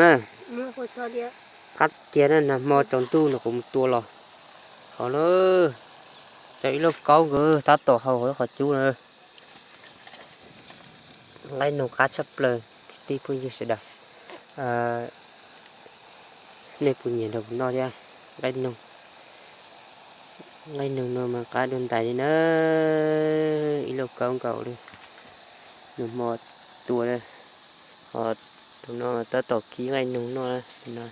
Na, qab tiag na, nag hmo tsaus ntuj no kuv mus tua los. Hov na, cov ib lauj kaub nkawd tab tom haus hauv qhov cub na. Nqaij noog qab tshaj plaws, kwv tij phooj ywg sawv daws. Nej puas nyiam nrog kuv noj thiab? Nqaij noog, nqaij noog no mas qab dua ntais li na. Ib lauj kaub nkaus li, nag hmo tua. Ho tus no tab tom kib nqaij noog noj, tus no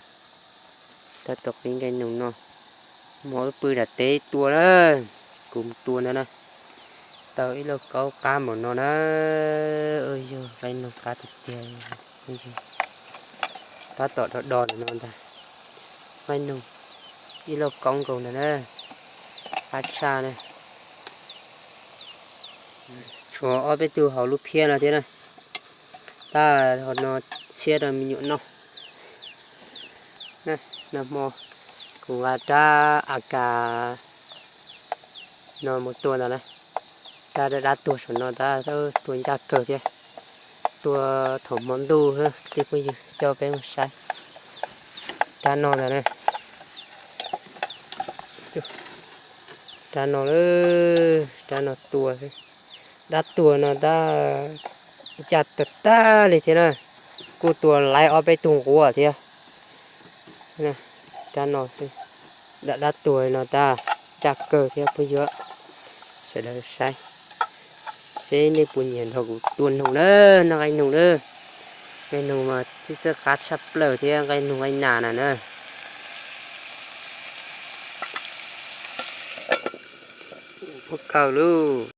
tab tom kib nqaij noog noj. Hmo wb pw nram teb tua na, kuv mus tua ntawd na, tau ib lauj kaub qab npaum no na. Yog nqaij noog qab tiag tiag, tab tom do do ntawm no ntag. Nqaij noog ib lauj kaub nkaus ntawd na, qab tshaj na. Tshuav ob peb tug hauv lub phiab no thiab na, tab ho no tshiab rau me nyuam noj. Nag hmo kuv nqa rab a kas no mus tua ntawd na, rab dab tuag saum no tab tua ncaj kawg thiab. Tua thaum hmo ntuj xwb, kwv tij phooj ywg, coj peb mus saib. Rab no ntawd na, rab no, rab no tua xwb. Dab tuag no tab ncaj tag tag li thiab na, kuj tua laib ob peb tug nquab thiab. Rab no xwb, dab dab tuag no tab ncaj kawg thiab phooj ywg. Sawv daws saib seb nej puas nyiam nrog kuv tua noog na, noj nqaij noog na. Nqaij noog mas txawj txawj qab tshaj plaws thiab, nqaij noog nqaij nas na na. Ua kawg lauj.